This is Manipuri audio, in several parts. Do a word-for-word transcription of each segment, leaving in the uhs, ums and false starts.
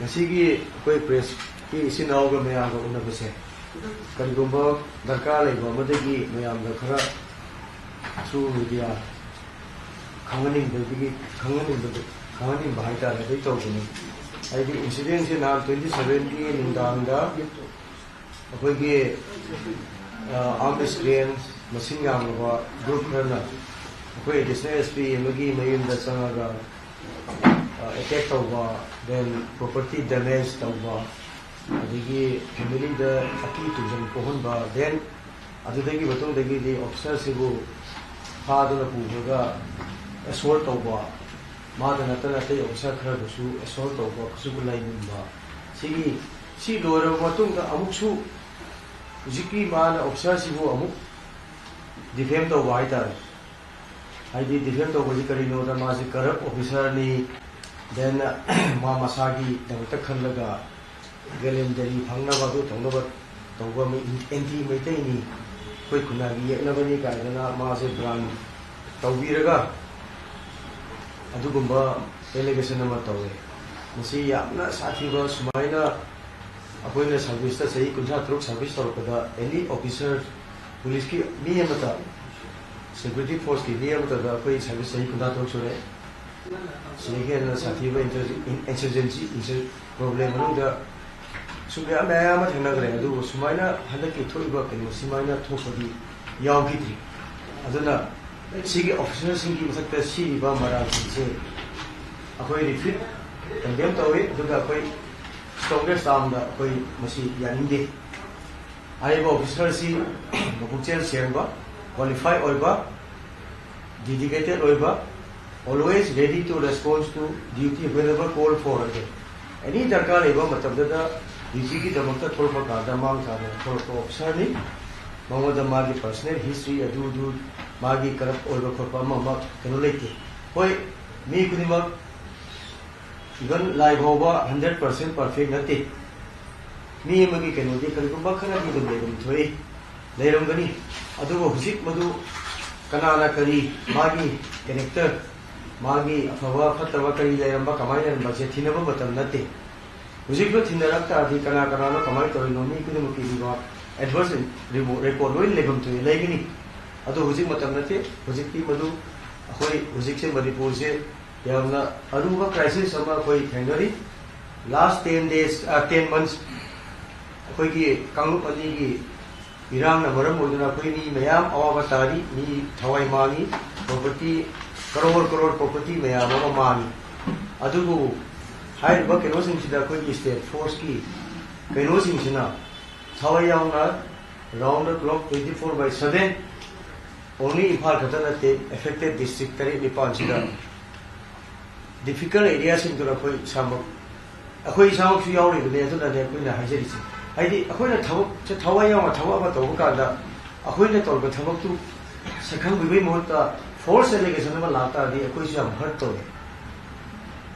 ꯉꯁꯤꯒꯤ ꯑꯩꯈꯣꯏ ꯄ꯭ꯔꯦꯁꯀꯤ ꯏꯆꯤꯟ ꯏꯅꯥꯎꯒ ꯃꯌꯥꯝꯒ ꯎꯅꯕꯁꯦ, ꯀꯔꯤꯒꯨꯝꯕ ꯗꯔꯀꯥꯔ ꯂꯩꯕ ꯑꯃꯗꯒꯤ ꯃꯌꯥꯝꯗ ꯈꯔ ꯁꯨ ꯃꯤꯗꯤꯌꯥ ꯈꯪꯍꯟꯅꯤꯡꯕꯗꯒꯤ, ꯈꯪꯍꯟꯅꯤꯡꯕꯗ, ꯈꯪꯍꯟꯅꯤꯡꯕ ꯍꯥꯏꯇꯥꯔꯦ, ꯑꯗꯨꯒꯤ ꯇꯧꯕꯅꯤ꯫ ꯍꯥꯏꯗꯤ ꯏꯟꯁꯤꯗꯦꯟꯁꯤ ꯅꯍꯥꯟ twenty sevenꯒꯤ ꯅꯨꯡꯗꯥꯡꯗ ꯑꯩꯈꯣꯏꯒꯤ ꯑꯥꯔꯝ ꯁ꯭ꯀꯦꯟ ꯃꯁꯤꯡ ꯌꯥꯝꯂꯕ ꯒ꯭ꯔꯨꯞ ꯈꯔꯅ ꯑꯩꯈꯣꯏ ꯑꯦꯗꯤꯁꯅꯦꯜ ꯑꯦꯁ ꯄꯤ ꯑꯃꯒꯤ ꯃꯌꯨꯝꯗ ꯆꯪꯉꯒ ꯑꯦꯇꯦꯛ ꯇꯧꯕ, then property damage ꯇꯧꯕ, ꯑꯗꯒꯤ ꯐꯦꯃꯤꯂꯤꯗ ꯑꯀꯤ ꯇꯨꯖꯟ ꯄꯣꯛꯍꯟꯕ, then ꯑꯗꯨꯗꯒꯤ ꯃꯇꯨꯡꯗꯒꯤꯗꯤ ꯑꯣꯐꯤꯁꯥꯔꯁꯤꯕꯨ ꯐꯥꯗꯨꯅ ꯄꯨꯈ꯭ꯔꯒ ꯑꯦꯁꯣꯜ ꯇꯧꯕ, ꯃꯥꯗ ꯅꯠꯇꯅ ꯑꯇꯩ ꯑꯣꯐꯤꯁꯥꯔ ꯈꯔꯕꯨꯁꯨ ꯑꯦꯁꯣꯜ ꯇꯧꯕ, ꯈꯨꯠꯁꯨ ꯈꯨꯠꯂꯥꯏ ꯃꯨꯟꯕ, ꯁꯤꯒꯤ, ꯁꯤ ꯂꯣꯏꯔꯕ ꯃꯇꯨꯡꯗ ꯑꯃꯨꯛꯁꯨ ꯍꯧꯖꯤꯛꯀꯤ ꯃꯥꯅ ꯑꯣꯐꯤꯁꯥꯔꯁꯤꯕꯨ ꯑꯃꯨꯛ ꯗꯤꯐꯦꯝ ꯇꯧꯕ ꯍꯥꯏꯇꯥꯔꯦ꯫ ꯍꯥꯏꯗꯤ ꯗꯤꯐꯦꯝ ꯇꯧꯕꯁꯤ ꯀꯔꯤꯅꯣꯗ, ꯃꯥꯁꯤ ꯀꯔꯞ ꯑꯣꯐꯤꯁꯥꯔꯅꯤ, then ꯃꯥ ꯃꯁꯥꯒꯤꯗꯃꯛꯇ ꯈꯜꯂꯒ ꯒꯦꯂꯦꯟꯗꯔꯤ ꯐꯪꯅꯕ, ꯑꯗꯨ ꯇꯧꯅꯕ ꯇꯧꯕ ꯑꯦꯟꯇꯤ ꯃꯩꯇꯩꯅꯤ, ꯑꯩꯈꯣꯏ ꯈꯨꯟꯅꯥꯏꯒꯤ ꯌꯦꯛꯅꯕꯅꯤ ꯀꯥꯏꯗꯅ ꯃꯥꯁꯦ ꯕ꯭ꯔꯥꯟ ꯇꯧꯕꯤꯔꯒ ꯑꯗꯨꯒꯨꯝꯕ ꯑꯦꯂꯤꯒꯦꯁꯟ ꯑꯃ ꯇꯧꯋꯦ꯫ ꯃꯁꯤ ꯌꯥꯝꯅ ꯁꯥꯊꯤꯕ꯫ ꯁꯨꯃꯥꯏꯅ ꯑꯩꯈꯣꯏꯅ ꯁꯥꯔꯚꯤꯁꯇ ꯆꯍꯤ ꯀꯨꯟꯊ꯭ꯔꯥ ꯇꯔꯨꯛ ꯁꯥꯔꯚꯤꯁ ꯇꯧꯔꯛꯄꯗ ꯑꯦꯅꯤ ꯑꯣꯐꯤꯁꯥꯔ, ꯄꯨꯂꯤꯁꯀꯤ ꯃꯤ ꯑꯃꯇ, ꯁꯦꯀ꯭ꯌꯨꯔꯤꯇꯤ ꯐꯣꯔꯁꯀꯤ ꯃꯤ ꯑꯃꯠꯇꯗ ꯑꯩꯈꯣꯏ ꯁꯥꯔꯚꯤꯁ ꯆꯍꯤ ꯀꯨꯟꯊ꯭ꯔꯥ ꯇꯔꯨꯛ ꯁꯨꯔꯦ꯫ ꯁꯤꯗꯒꯤ ꯍꯦꯟꯅ ꯁꯥꯊꯤꯕ ꯏꯟꯁꯔꯖꯦꯟꯁꯤ ꯄ꯭ꯔꯣꯕ꯭ꯂꯦꯝ ꯃꯅꯨꯡꯗ ꯁꯨꯝ ꯃꯌꯥꯝ ꯃꯌꯥꯝ ꯑꯃ ꯊꯦꯡꯅꯈ꯭ꯔꯦ꯫ ꯑꯗꯨꯕꯨ ꯁꯨꯃꯥꯏꯅ ꯍꯟꯗꯛꯀꯤ ꯊꯣꯛꯏꯕ ꯀꯩꯅꯣ ꯁꯨꯃꯥꯏꯅ ꯊꯣꯛꯄꯗꯤ ꯌꯥꯎꯈꯤꯗ꯭ꯔꯤ꯫ ꯑꯗꯨꯅ ꯁꯤꯒꯤ ꯑꯣꯐꯤꯁꯥꯔꯁꯤꯡꯒꯤ ꯃꯊꯛꯇ ꯁꯤꯔꯤꯕ ꯃꯔꯥꯜꯁꯤꯡꯁꯦ ꯑꯩꯈꯣꯏ ꯔꯤꯐ꯭ꯌꯨꯠ ꯀꯟꯗꯦꯝ ꯇꯧꯏ, ꯑꯗꯨꯒ ꯑꯩꯈꯣꯏ ꯁ꯭ꯇ꯭ꯔꯣꯡꯒꯦꯁ ꯇꯥꯔꯝꯗ ꯑꯩꯈꯣꯏ ꯃꯁꯤ ꯌꯥꯅꯤꯡꯗꯦ꯫ ꯍꯥꯏꯔꯤꯕ ꯑꯣꯐꯤꯁꯥꯔꯁꯤ ꯃꯄꯨꯛꯆꯦꯜ ꯁꯦꯡꯕ, ꯀ꯭ꯋꯥꯂꯤꯐꯥꯏ ꯑꯣꯏꯕ, ꯗꯦꯗꯤꯀꯦꯇꯦꯠ ꯑꯣꯏꯕ, always ready to response to duty whenever call for ꯑꯗꯨ ꯑꯦꯅꯤ ꯗꯔꯀꯥꯔ ꯂꯩꯕ ꯃꯇꯝꯗꯨꯗ ꯗ꯭ꯌꯨꯇꯤꯒꯤꯗꯃꯛꯇ ꯊꯣꯛꯂꯛꯄ ꯀꯥꯟꯗ ꯃꯥꯡ ꯊꯥꯗꯅ ꯊꯣꯛꯂꯛꯄ ꯑꯣꯐꯤꯁꯥꯔꯅꯤ꯫ ꯃꯉꯣꯟꯗ ꯃꯥꯒꯤ ꯄꯔꯁꯅꯦꯜ ꯍꯤꯁꯇ꯭ꯔꯤ ꯑꯗꯨ ꯑꯗꯨ ꯃꯥꯒꯤ ꯀꯔꯞ ꯑꯣꯏꯕ ꯈꯣꯠꯄ ꯑꯃ ꯑꯃ ꯀꯩꯅꯣ ꯂꯩꯇꯦ꯫ ꯍꯣꯏ, ꯃꯤ ꯈꯨꯗꯤꯡꯃꯛ, ꯏꯚꯟ ꯂꯥꯏ ꯐꯥꯎꯕ ꯍꯟꯗ꯭ꯔꯦꯠ ꯄꯥꯔꯁꯦꯟ ꯄꯔꯐꯦꯛ ꯅꯠꯇꯦ꯫ ꯃꯤ ꯑꯃꯒꯤ ꯀꯩꯅꯣꯗꯤ ꯀꯔꯤꯒꯨꯝꯕ ꯈꯔꯗꯤ ꯑꯗꯨꯝ ꯂꯩꯐꯝ ꯊꯣꯛꯏ, ꯂꯩꯔꯝꯒꯅꯤ꯫ ꯑꯗꯨꯕꯨ ꯍꯧꯖꯤꯛ ꯃꯗꯨ ꯀꯅꯥꯅ ꯀꯔꯤ, ꯃꯥꯒꯤ ꯀꯦꯔꯦꯛꯇꯔ, ꯃꯥꯒꯤ ꯑꯐꯕ ꯐꯠꯇꯕ ꯀꯔꯤ ꯂꯩꯔꯝꯕ, ꯀꯃꯥꯏꯅ ꯂꯩꯔꯝꯕꯁꯦ ꯊꯤꯅꯕ ꯃꯇꯝ ꯅꯠꯇꯦ꯫ ꯍꯧꯖꯤꯛꯇꯣ ꯊꯤꯟꯅꯔꯛ ꯇꯥꯔꯗꯤ ꯀꯅꯥ ꯀꯅꯥꯅꯣ, ꯀꯃꯥꯏꯅ ꯇꯧꯔꯤꯅꯣ, ꯃꯤ ꯈꯨꯗꯤꯡꯃꯛꯀꯤ ꯏꯕ adverse report ꯂꯣꯏ ꯂꯩꯐꯝ ꯊꯣꯛꯑꯦ, ꯂꯩꯒꯅꯤ꯫ ꯑꯗꯨ ꯍꯧꯖꯤꯛ ꯃꯇꯝ ꯅꯠꯇꯦ꯫ ꯍꯧꯖꯤꯛꯇꯤ ꯃꯗꯨ ꯑꯩꯈꯣꯏ ꯍꯧꯖꯤꯛꯁꯦ ꯃꯅꯤꯄꯨꯔꯁꯦ ꯌꯥꯝꯅ ꯑꯔꯨꯕ crisis ꯑꯃ ꯑꯩꯈꯣꯏ ꯊꯦꯡꯅꯔꯤ꯫ Last ten days, ten months ꯑꯩꯈꯣꯏꯒꯤ ꯀꯥꯡꯂꯨꯞ ꯑꯅꯤꯒꯤ ꯏꯔꯥꯡꯅ ꯃꯔꯝ ꯑꯣꯏꯗꯨꯅ ꯑꯩꯈꯣꯏ ꯃꯤ ꯃꯌꯥꯝ ꯑꯋꯥꯕ ꯇꯥꯔꯤ, ꯃꯤ ꯊꯋꯥꯏ ꯃꯥꯡꯉꯤ, property, ꯀꯔꯣꯔ ꯀꯔꯣꯔ property ꯃꯌꯥꯝ ꯑꯃ ꯃꯥꯡꯉꯤ꯫ ꯑꯗꯨꯕꯨ ꯍꯥꯏꯔꯤꯕ ꯀꯩꯅꯣꯁꯤꯡꯁꯤꯗ ꯑꯩꯈꯣꯏꯒꯤ state forceꯀꯤ ꯀꯩꯅꯣꯁꯤꯡꯁꯤꯅ ꯊꯋꯥꯏ ꯌꯥꯎꯅ round the clock twenty four by seven, only Imphal ꯈꯛꯇ ꯅꯠꯇꯦ, affected district ꯇꯔꯦꯠ ꯅꯤꯄꯥꯜꯁꯤꯗ difficult areaꯁꯤꯡꯗꯨꯗ ꯑꯩꯈꯣꯏ ꯏꯁꯥꯃꯛ, ꯑꯩꯈꯣꯏ ꯏꯁꯥꯃꯛꯁꯨ ꯌꯥꯎꯔꯤꯕꯅꯦ꯫ ꯑꯗꯨꯅꯅꯦ ꯑꯩꯈꯣꯏꯅ ꯍꯥꯏꯖꯔꯤꯁꯦ꯫ ꯍꯥꯏꯗꯤ ꯑꯩꯈꯣꯏꯅ ꯊꯕꯛꯁꯦ ꯊꯋꯥꯏ ꯌꯥꯎꯅ ꯊꯕꯛ ꯑꯃ ꯇꯧꯕ ꯀꯥꯟꯗ ꯑꯩꯈꯣꯏꯅ ꯇꯧꯔꯤꯕ ꯊꯕꯛꯇꯨ ꯁꯛꯈꯪꯕꯤꯕꯒꯤ ꯃꯍꯨꯠꯇ false allegation ꯑꯃ ꯂꯥꯛꯇꯥꯔꯗꯤ ꯑꯩꯈꯣꯏꯁꯨ ꯌꯥꯝ hurt ꯇꯧꯋꯦ꯫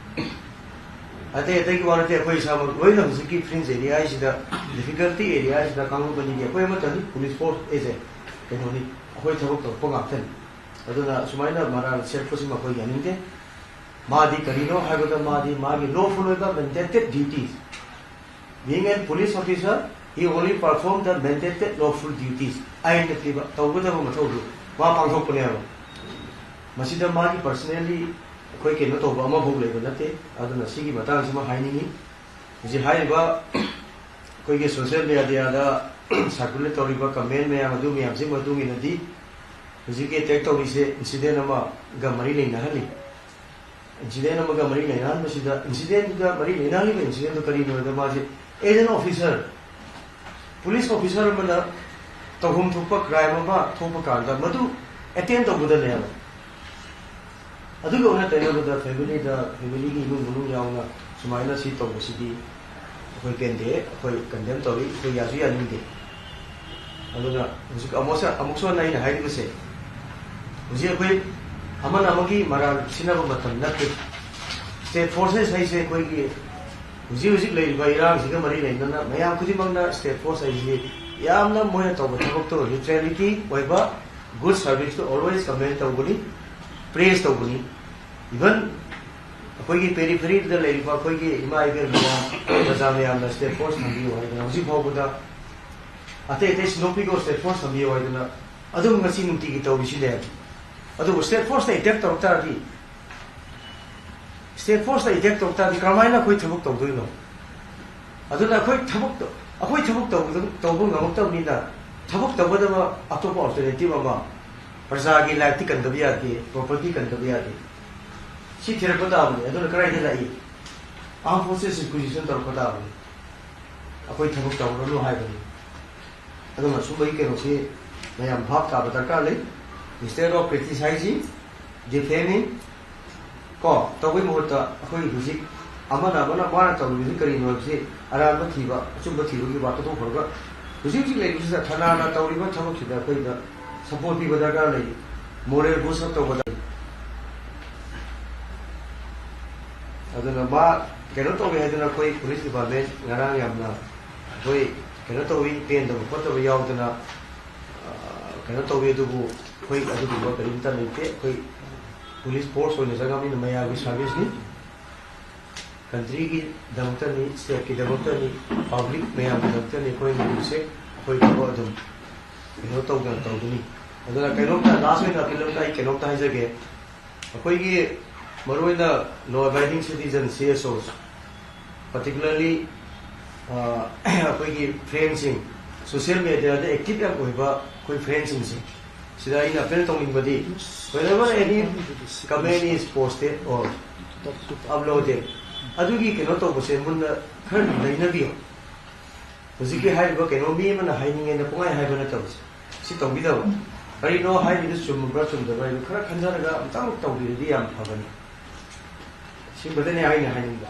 ꯑꯇꯩ ꯑꯇꯩꯒꯤ ꯋꯥ ꯅꯠꯇꯦ, ꯑꯩꯈꯣꯏ ꯏꯁꯥꯃꯛ ꯂꯣꯏꯅ ꯍꯧꯖꯤꯛꯀꯤ fringe areaꯁꯤꯗ, difficulty areaꯁꯤꯗ ꯀꯥꯡꯂꯨꯞ ꯑꯅꯤꯒꯤ ꯑꯩꯈꯣꯏ ꯑꯃꯠꯇꯅꯤ꯫ Police force ꯑꯦꯁꯦ ꯀꯩꯅꯣꯅꯤ, ꯑꯩꯈꯣꯏ ꯊꯕꯛ ꯇꯧꯔꯛꯄ ꯉꯥꯛꯇꯅꯤ꯫ ꯑꯗꯨꯅ ꯁꯨꯃꯥꯏꯅ ꯃꯔꯥꯜ ꯁꯦꯠꯄꯁꯤꯃ ꯑꯩꯈꯣꯏ ꯌꯥꯅꯤꯡꯗꯦ꯫ ꯃꯥꯗꯤ ꯀꯔꯤꯅꯣ ꯍꯥꯏꯕꯗ ꯃꯥꯗꯤ ꯃꯥꯒꯤ lawful ꯑꯣꯏꯕ mandated duties, being a police officer, he only perform the mandated lawful duties, ꯑꯥꯏꯟꯅ ꯄꯤꯕ ꯇꯧꯒꯗꯕ ꯃꯊꯧꯗꯨ ꯃꯥ ꯄꯥꯡꯊꯣꯛꯄꯅꯦꯕ꯫ ꯃꯁꯤꯗ ꯃꯥꯒꯤ personally ꯑꯩꯈꯣꯏ ꯀꯩꯅꯣ ꯇꯧꯕ ꯑꯃꯐꯥꯎ ꯂꯩꯕ ꯅꯠꯇꯦ꯫ ꯑꯗꯨꯅ ꯁꯤꯒꯤ ꯃꯇꯥꯡꯁꯤꯃ ꯍꯥꯏꯅꯤꯡꯉꯤ꯫ ꯍꯧꯖꯤꯛ ꯍꯥꯏꯔꯤꯕ ꯑꯩꯈꯣꯏꯒꯤ social mediaꯗ circulate ꯇꯧꯔꯤꯕ comment ꯃꯌꯥꯝ ꯑꯗꯨ ꯃꯌꯥꯝꯁꯤꯒꯤ ꯃꯇꯨꯡ ꯏꯟꯅꯗꯤ ꯍꯧꯖꯤꯛꯀꯤ attack ꯇꯧꯔꯤꯁꯦ incident ꯑꯃꯒ ꯃꯔꯤ ꯂꯩꯅꯍꯜꯂꯤ꯫ Incident ꯑꯃꯒ ꯃꯔꯤ ꯂꯩꯅꯍꯟꯕꯁꯤꯗ, incidentꯗꯨꯗ ꯃꯔꯤ ꯂꯩꯅꯍꯜꯂꯤꯕ incidentꯗꯨ ꯀꯔꯤꯅꯣ ꯍꯥꯏꯕꯗ, ꯃꯥꯁꯦ as an officer, police officer ꯑꯃꯅ ꯇꯧꯐꯝ ꯊꯣꯛꯄ crime ꯑꯃ ꯊꯣꯛꯄ ꯀꯥꯟꯗ ꯃꯗꯨ attend ꯇꯧꯒꯗꯕꯅꯦꯕ꯫ ꯑꯗꯨꯒ ꯑꯣꯟꯅ ꯇꯩꯅꯕꯗ familyꯗ, familyꯒꯤ ꯏꯃꯨꯡ ꯃꯅꯨꯡ ꯌꯥꯎꯅ ꯁꯨꯃꯥꯏꯅ ꯁꯤ ꯇꯧꯕꯁꯤꯗꯤ ꯑꯩꯈꯣꯏ ꯄꯦꯟꯗꯦ, ꯑꯩꯈꯣꯏ condemn ꯇꯧꯏ, ꯑꯩꯈꯣꯏ ꯌꯥꯁꯨ ꯌꯥꯅꯤꯡꯗꯦ꯫ ꯑꯗꯨꯅ ꯍꯧꯖꯤꯛ ꯑꯃꯨꯛꯁꯨ, ꯑꯃꯨꯛꯁꯨ ꯍꯟꯅ ꯑꯩꯅ ꯍꯥꯏꯔꯤꯕꯁꯦ, ꯍꯧꯖꯤꯛ ꯑꯩꯈꯣꯏ ꯑꯃꯅ ꯑꯃꯒꯤ ꯃꯔꯥꯜ ꯁꯤꯟꯅꯕ ꯃꯇꯝ ꯅꯠꯇꯦ꯫ State forces ꯍꯥꯏꯁꯦ ꯑꯩꯈꯣꯏꯒꯤ ꯍꯧꯖꯤꯛ ꯍꯧꯖꯤꯛ ꯂꯩꯔꯤꯕ ꯏꯔꯥꯡꯁꯤꯒ ꯃꯔꯤ ꯂꯩꯅꯅ ꯃꯌꯥꯝ ꯈꯨꯗꯤꯡꯃꯛꯅ state force ꯍꯥꯏꯁꯤ ꯌꯥꯝꯅ ꯃꯣꯏꯅ ꯇꯧꯕ ꯊꯕꯛꯇꯣ neutrality ꯑꯣꯏꯕ, good serviceꯇꯣ always commend ꯇꯧꯒꯅꯤ, praise ꯇꯧꯒꯅꯤ꯫ Even ꯑꯩꯈꯣꯏꯒꯤ ꯄꯦꯔꯤꯐꯦꯔꯤꯗ ꯂꯩꯔꯤꯕ ꯑꯩꯈꯣꯏꯒꯤ ꯏꯃꯥ ꯏꯕꯦꯜ ꯃꯌꯥꯝ, ꯄ꯭ꯔꯖꯥ ꯃꯌꯥꯝꯅ ꯁ꯭ꯇꯦꯠ ꯐꯣꯔꯁ ꯊꯝꯕꯤꯌꯨ ꯍꯥꯏꯗꯅ, ꯍꯧꯖꯤꯛ ꯐꯥꯎꯕꯗ ꯑꯇꯩ ꯑꯇꯩ ꯁꯤꯟꯗꯣꯛꯄꯤꯈꯣ, ꯁ꯭ꯇꯦꯠ ꯐꯣꯔꯁ ꯊꯝꯕꯤꯌꯨ ꯍꯥꯏꯗꯅ ꯑꯗꯨꯝ ꯉꯁꯤ ꯅꯨꯡꯇꯤꯒꯤ ꯇꯧꯔꯤꯁꯤ ꯂꯩ꯫ ꯑꯗꯨꯕꯨ ꯁ꯭ꯇꯦꯠ ꯐꯣꯔꯁꯅ ꯑꯦꯇꯦꯛ ꯇꯧꯔꯛ ꯇꯥꯔꯗꯤ, ꯁ꯭ꯇꯦꯠ ꯐꯣꯔꯁꯅ ꯑꯦꯇꯦꯛ ꯇꯧꯔꯛ ꯇꯥꯔꯗꯤ ꯀꯔꯝꯍꯥꯏꯅ ꯑꯩꯈꯣꯏ ꯊꯕꯛ ꯇꯧꯗꯣꯏꯅꯣ? ꯑꯗꯨꯅ ꯑꯩꯈꯣꯏ ꯊꯕꯛ ꯇꯧ-, ꯑꯩꯈꯣꯏ ꯊꯕꯛ ꯇꯧꯕꯗ-, ꯇꯧꯕ ꯉꯝꯃꯛꯇꯕꯅꯤꯅ, ꯊꯕꯛ ꯇꯧꯒꯗꯕ ꯑꯇꯣꯞꯄ ꯑꯜꯇꯔꯅꯦꯇꯤꯕ ꯑꯃ, ꯄ꯭ꯔꯖꯥꯒꯤ ꯂꯥꯏꯐꯇꯤ ꯀꯟꯗꯕ ꯌꯥꯗꯦ, ꯄ꯭ꯔꯣꯄꯔꯇꯤ ꯀꯟꯗꯕ ꯌꯥꯗꯦ, ꯁꯤ ꯊꯤꯔꯛꯄ ꯇꯥꯕꯅꯤ꯫ ꯑꯗꯨꯅ ꯀꯗꯥꯏꯗ ꯂꯥꯛꯏ? ꯑꯥꯔꯝ ꯐꯣꯔꯁꯦꯁ ꯔꯤꯀ꯭ꯋꯤꯖꯤꯁꯟ ꯇꯧꯔꯛꯄ ꯇꯥꯕꯅꯤ꯫ ꯑꯩꯈꯣꯏ ꯊꯕꯛ ꯇꯧꯔꯅꯨ ꯍꯥꯏꯕꯅꯤ꯫ ꯑꯗꯨꯅ ꯁꯨꯝꯕꯒꯤ ꯀꯩꯅꯣꯁꯤ ꯃꯌꯥꯝ ꯚꯥꯞ ꯇꯥꯕ ꯗꯔꯀꯥꯔ ꯂꯩ꯫ Instead of criticizing, defaming, ꯀꯣ, ꯇꯧꯕꯩ ꯃꯍꯨꯠꯇ ꯑꯩꯈꯣꯏ ꯍꯧꯖꯤꯛ ꯑꯃꯅ ꯑꯃꯅ ꯃꯥꯅ ꯇꯧꯔꯤꯕꯁꯤ ꯀꯔꯤꯅꯣ ꯍꯥꯏꯕꯁꯤ ꯑꯔꯥꯟꯕ ꯊꯤꯕ, ꯑꯆꯨꯝꯕ ꯊꯤꯕꯒꯤ ꯋꯥ ꯇꯣꯛꯊꯣꯛꯈ꯭ꯔꯒ, ꯍꯧꯖꯤꯛ ꯍꯧꯖꯤꯛ ꯂꯩꯔꯤꯕꯁꯤꯗ ꯊꯅꯥꯅ ꯇꯧꯔꯤꯕ ꯊꯕꯛꯁꯤꯗ ꯑꯩꯈꯣꯏꯗ ꯁꯄꯣꯔꯠ ꯄꯤꯕ ꯗꯔꯀꯥꯔ ꯂꯩ, ꯃꯣꯔꯦꯜ ꯕꯨꯁ ꯑꯞ ꯇꯧꯕ ꯗꯔꯀꯥꯔ ꯂꯩ꯫ ꯑꯗꯨꯅ ꯃꯥ ꯀꯩꯅꯣ ꯇꯧꯋꯦ ꯍꯥꯏꯗꯅ ꯑꯩꯈꯣꯏ ꯄꯨꯂꯤꯁ ꯗꯤꯄꯥꯔꯠꯃꯦꯟ ꯉꯔꯥꯡ ꯌꯥꯝꯅ ꯑꯩꯈꯣꯏ ꯀꯩꯅꯣ ꯇꯧꯋꯤ, ꯄꯦꯟꯗꯕ ꯈꯣꯠꯇꯕ ꯌꯥꯎꯗꯅ, ꯑ, ꯀꯩꯅꯣ ꯇꯧꯋꯤ꯫ ꯑꯗꯨꯕꯨ ꯑꯩꯈꯣꯏ ꯑꯗꯨꯒꯨꯝꯕ ꯀꯔꯤꯝꯇ ꯂꯩꯇꯦ꯫ ꯑꯩꯈꯣꯏ ꯄꯨꯂꯤꯁ ꯐꯣꯔꯁ ꯑꯣꯏꯅ ꯆꯪꯉꯕꯅꯤꯅ ꯃꯌꯥꯝꯒꯤ ꯁꯥꯔꯚꯤꯁꯅꯤ, ꯀꯟꯇ꯭ꯔꯤꯒꯤꯗꯃꯛꯇꯅꯤ, ꯁ꯭ꯇꯦꯠꯀꯤꯗꯃꯛꯇꯅꯤ, ꯄꯕ꯭ꯂꯤꯛ ꯃꯌꯥꯝꯒꯤꯗꯃꯛꯇꯅꯤ ꯑꯩꯈꯣꯏ ꯂꯩꯔꯤꯁꯦ꯫ ꯑꯩꯈꯣꯏ ꯊꯕꯛ ꯑꯗꯨꯝ ꯀꯩꯅꯣ ꯇꯧꯗꯅ ꯇꯧꯒꯅꯤ꯫ ꯑꯗꯨꯅ ꯀꯩꯅꯣꯝꯇ, ꯂꯥꯁ ꯑꯣꯏꯅ ꯑꯄꯤꯜ ꯑꯃꯇ ꯑꯩ ꯀꯩꯅꯣꯝꯇ ꯍꯥꯏꯖꯒꯦ꯫ ꯑꯩꯈꯣꯏꯒꯤ ꯃꯔꯨꯑꯣꯏꯅ law abiding citizen, C S Os, particularly, ꯑ, ꯑꯩꯈꯣꯏꯒꯤ ꯐ꯭ꯔꯦꯟꯁꯤꯡ, ꯁꯣꯁꯤꯌꯦꯜ ꯃꯦꯗꯤꯌꯥꯗ ꯑꯦꯛꯇꯤꯚ ꯌꯥꯝ ꯑꯣꯏꯕ ꯑꯩꯈꯣꯏ ꯐ꯭ꯔꯦꯟꯁꯤꯡꯁꯦ, ꯁꯤꯗ ꯑꯩꯅ appeal ꯇꯧꯅꯤꯡꯕꯗꯤ, whenever any comment is posted or uploaded, ꯑꯗꯨꯒꯤ ꯀꯩꯅꯣ ꯇꯧꯕꯁꯦ ꯃꯨꯟꯅ ꯈꯔ ꯅꯩꯅꯕꯤꯌꯨ꯫ ꯍꯧꯖꯤꯛꯀꯤ ꯍꯥꯏꯔꯤꯕ ꯀꯩꯅꯣ ꯃꯤ ꯑꯃꯅ ꯍꯥꯏꯅꯤꯡꯉꯦꯅ ꯄꯨꯡꯍꯥꯏ ꯍꯥꯏꯕ ꯅꯠꯇꯕꯁꯦ, ꯁꯤ ꯇꯧꯕꯤꯗꯕ꯫ ꯀꯔꯤꯅꯣ ꯍꯥꯏꯔꯤꯗꯨ ꯆꯨꯝꯕ꯭ꯔꯥ ꯆꯨꯝꯗꯕ꯭ꯔꯥ ꯍꯥꯏꯗꯨ ꯈꯔ ꯈꯟꯖꯔꯒ ꯑꯃꯨꯛꯇꯪ ꯇꯧꯕꯤꯔꯗꯤ ꯌꯥꯝ ꯐꯒꯅꯤ꯫ ꯁꯤꯃꯇꯅꯦ ꯑꯩꯅ ꯍꯥꯏꯅꯤꯡꯕ꯫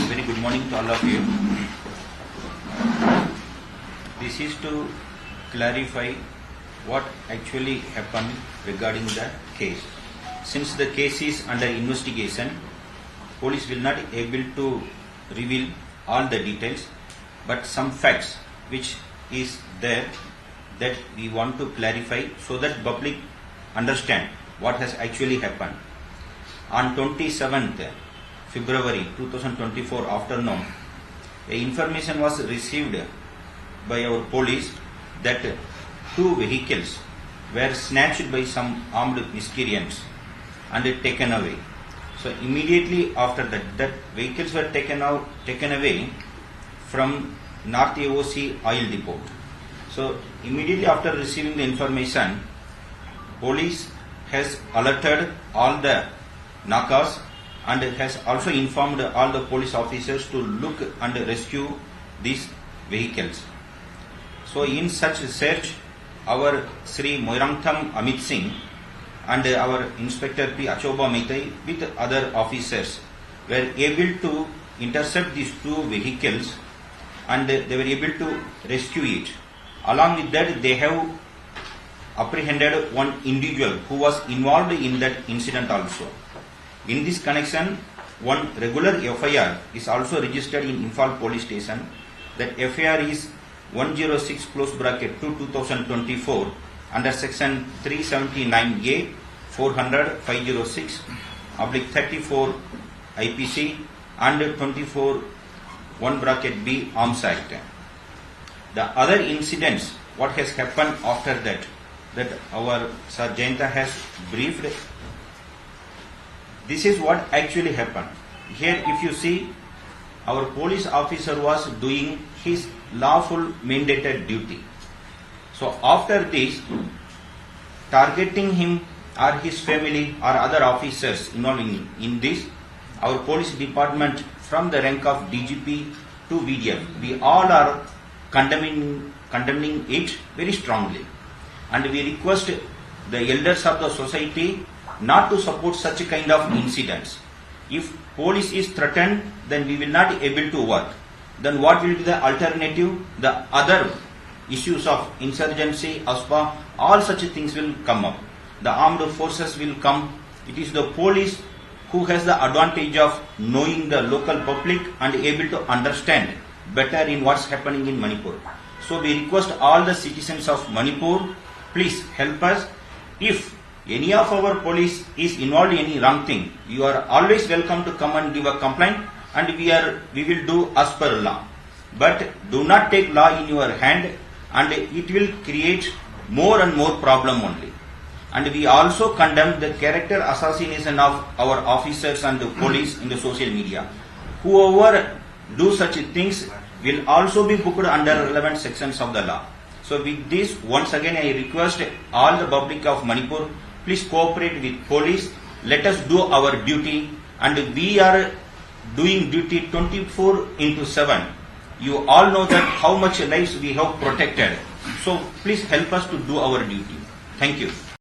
Very good morning to all of you. This is to clarify what actually happened regarding the case. Since the case is under investigation, police will not able to reveal all the details, but some facts which is there that we want to clarify so that public understand what has actually happened. On twenty-seventh, February two thousand twenty-four afternoon, a information was received by our police that two vehicles were snatched by some armed miscreants and taken away. So immediately after that, that vehicles were taken out, taken away from North A O C oil depot. So immediately after receiving the information, police has alerted all the nakas and has also informed all the police officers to look and rescue these vehicles. So in such search, our Sri Moirangtham Amit Singh and our Inspector P Achoba Meitei with other officers were able to intercept these two vehicles and they were able to rescue it. Along with that, they have apprehended one individual who was involved in that incident also. In this connection, one regular F I R is also registered in Imphal Police Station. That F I R is one zero six close bracket two two thousand twenty-four under section three seventy-nine A, four hundred, five zero six oblique thirty-four I P C and twenty-four one bracket B Arms Act. The other incidents, what has happened after that, that our Sir Jayanta has briefed. This is what actually happened. Here, if you see, our police officer was doing his lawful mandated duty. So after this, targeting him or his family or other officers involved in, in this, our police department from the rank of D G P to V D F, we all are condemning, condemning it very strongly. And we request the elders of the society not to support such kind of incidents. If police is threatened, then we will not able to work. Then what will be the alternative? The other issues of insurgency, AFSPA, all such things will come up. The armed forces will come. It is the police who has the advantage of knowing the local public and able to understand better in what's happening in Manipur. So we request all the citizens of Manipur, please help us. If Any of our police is involved in any wrong thing, you are always welcome to come and give a complaint, and we are we will do as per law. But do not take law in your hand, and it will create more and more problem only. And we also condemn the character assassination of our officers and the police in the social media. Whoever do such things will also be booked under relevant sections of the law. So with this, once again I request all the public of Manipur, please cooperate with police. Let us do our duty, and we are doing duty twenty-four into seven. You all know that how much lives we have protected. So please help us to do our duty. Thank you.